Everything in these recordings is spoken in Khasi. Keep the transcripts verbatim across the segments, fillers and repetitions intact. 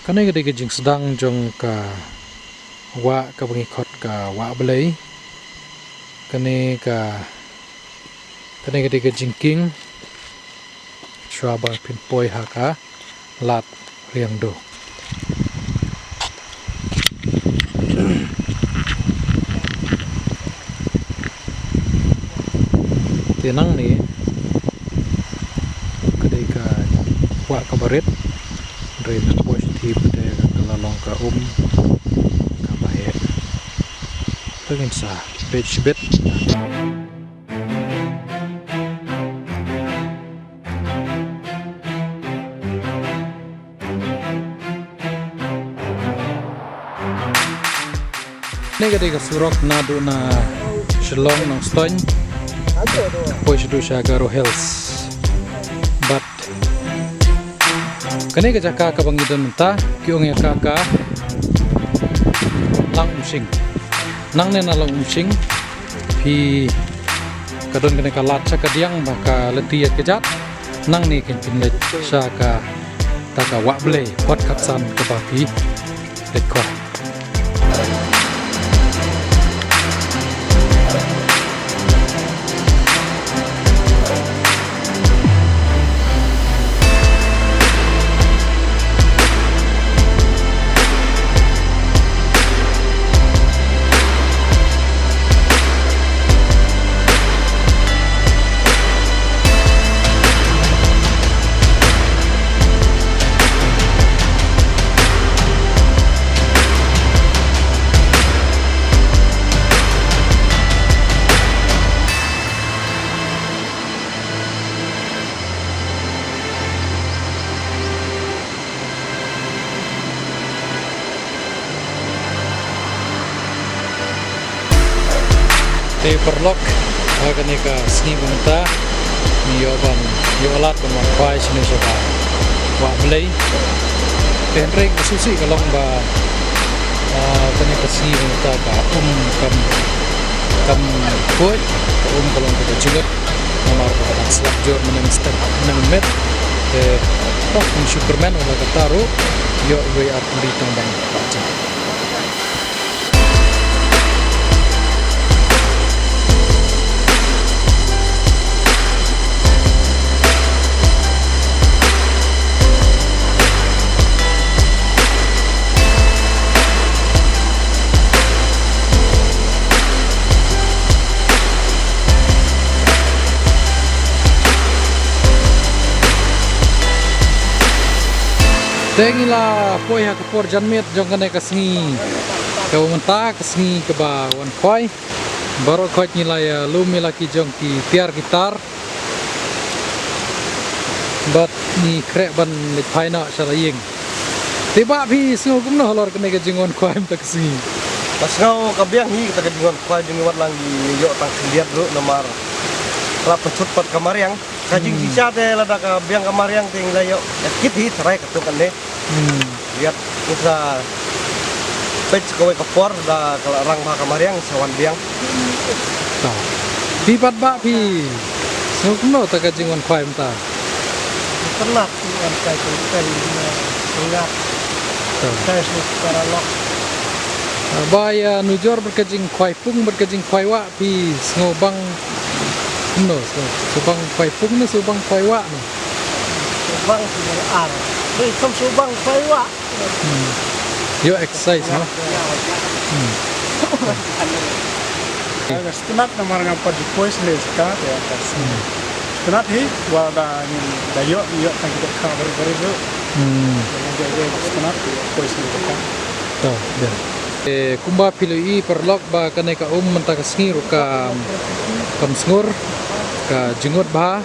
Kane ka dei ka jingsdang jong ka wah kaba ngi khot ka wah Blei. Kane ka, kane ka dei ka jingkieng shuwa ba phin poi ha ka lad Riangdo. Te nangne ka dei ka wah kaba rit. Hynrei na ka bor shithi pat te ka la long ka um kaba heh. Te ngin sa peit shibit. Kane ka dei ka surok naduh na Shillong, Nongstoiñ, poi shaduh sha Garo Hills. Bad kane ka jaka kaba ngi don mynta ki ong ïa ka ka Langumshing. Nangne na Langumshing phi, ka don kane ka lad sha kadiang ba ka lynti ïa ka jat. Nangne kin phin leit sha kata ka wah Blei, wat khatsan kaba phi leit khwai. Te paralok, ha kane ka sngi mynta ngi ïoh ban, ïoh lad ban wan khwai shane sha ka wah Blei. Te hynrei ka sngewsih ka long ba, ah, kane ka sngi mynta ka um kam, kam khuid, ka um ka long kaba jngut. Namar ba ka dang slap jur mynne mynstep mynne mynmiet. Te, oh, kum shu kyrmen, wat la katta ruh ïoh iwei ar tylli tang ban pynjah. Te ngi la poi ha ka por janmiet jong kane ka sngi kaba mynta, ka sngi kaba wan khwai. Baroh khoit ngi la ïa lum ïa la ki jong ki tiar ki tar. Bad ngi khreh ban leit phai noh sha la ïing. Te bah phi sngew kumno halor kane ka jingwan khwai mynta ka sngi? Ka sngew ka biang hi kata ka jingwan khwai jong ngi, wat la ngi ïoh tang khyndiat ruh namar la pynshut pat ka mariang. Ka jingshisha te lada ka biang ka mariang te ngi la ïoh kit hi tharai katto katne. Hmm. Ïa, ngi sa peit kawei ka por da ka la rang bha ka mariang sa wan biang. Ta. Phi pat bah phi sngew kumno ta ka jingwan khwai mynta? Tynat, wan khwai tynat, tynat. Ta. Khwai sngewbha lok. Ba ïa nujor bad ka jingkhwai pung bad ka jingkhwai wah. Phi sngewbang kumno, sngewbang khwai pung ne sngewbang khwai wah ne? Sngewbang, sngewbang ar. Dei kum sngewbang khwai wah. Hmm. Ïoh exercise, no? Hmm. Nga sngewtynnat namar nga pat ju poi sha ka, te ka sngewtynnat hi, wat la da ngin da ïoh, ïoh tang ki dohkha barit barit ruh. Hmm. Nga sngewtynnat poi sha ka. To, dei. Eh, kumba phi la ïohi paralok ba kane ka um mynta ka sngi ruh ka, kam sngur, ka jngut bha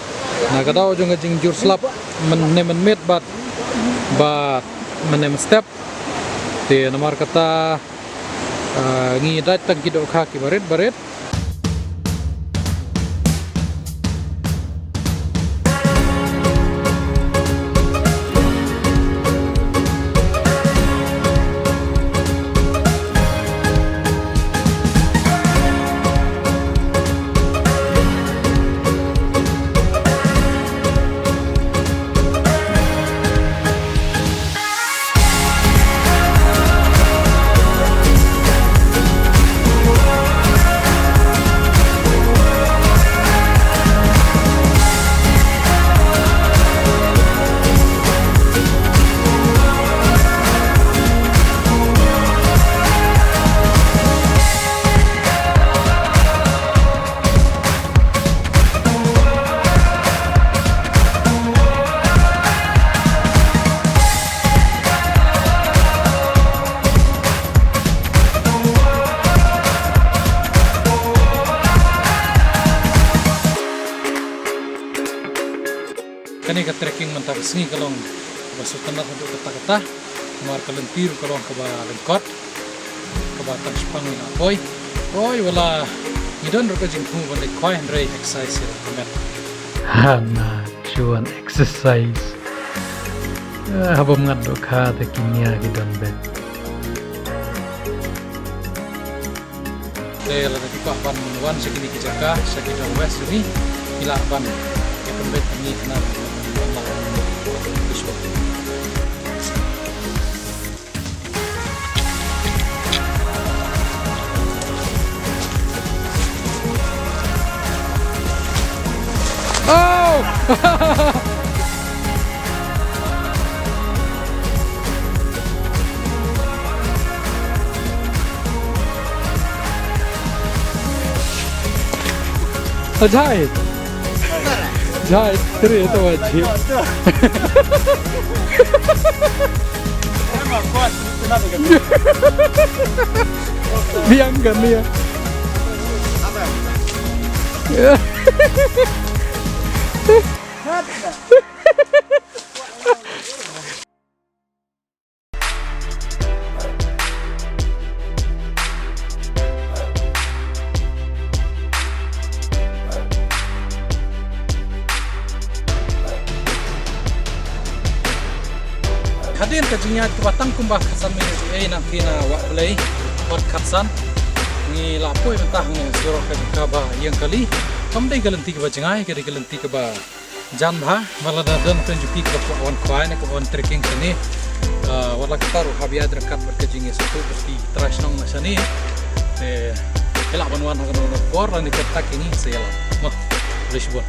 na ka daw jong ka jingjur slap mynne mynmiet bad, bad mynne mynstep. Te namar kata, ah, ngi dait tang ki dohkha ki barit barit. Kane ka trekking mynta ka sngi ka long kaba sngewtynnat haduh katta katta. Namar ka lynti ruh ka long kaba lyngkot, kaba tang shipang ngi la poi. Poi wat la ngi don ruh ka jingthmu ban leit khwai hynrei exercise ïa la ka met. Hana, shu wan exercise. Ah, haba ym ngat dohkha te ki nia ki don bad. Te lada phi kwah ban wan sha kine ki jaka, sha ki jong West jong ngi, phi lah ban ïa pynbeit ïa ngi kane. Oh! Ajay. Ajay, three to Ajay. Biang kan dia. Hadien ka jingïaid kaba tang kumba khatsan minit, eh, nangta na Wah Blei, Port Khatsan. Ngi la poi mynta hangne surok ka jaka ba ïeng kali. Kam dei ka lynti kaba jngai, ka dei ka lynti kaba jan bha, wat la da don pynjuki kaba kwah wan khwai ne kwah wan trekking shane. Ah, wat la katta ruh haba ïaid ryngkat bad ka jingïasngewthuh bad ki trai shnong na shane. Te phi lah ban wan ha kano kano ka por, lane contact ïa ngi sa ïalam. Mo, khublei shibun.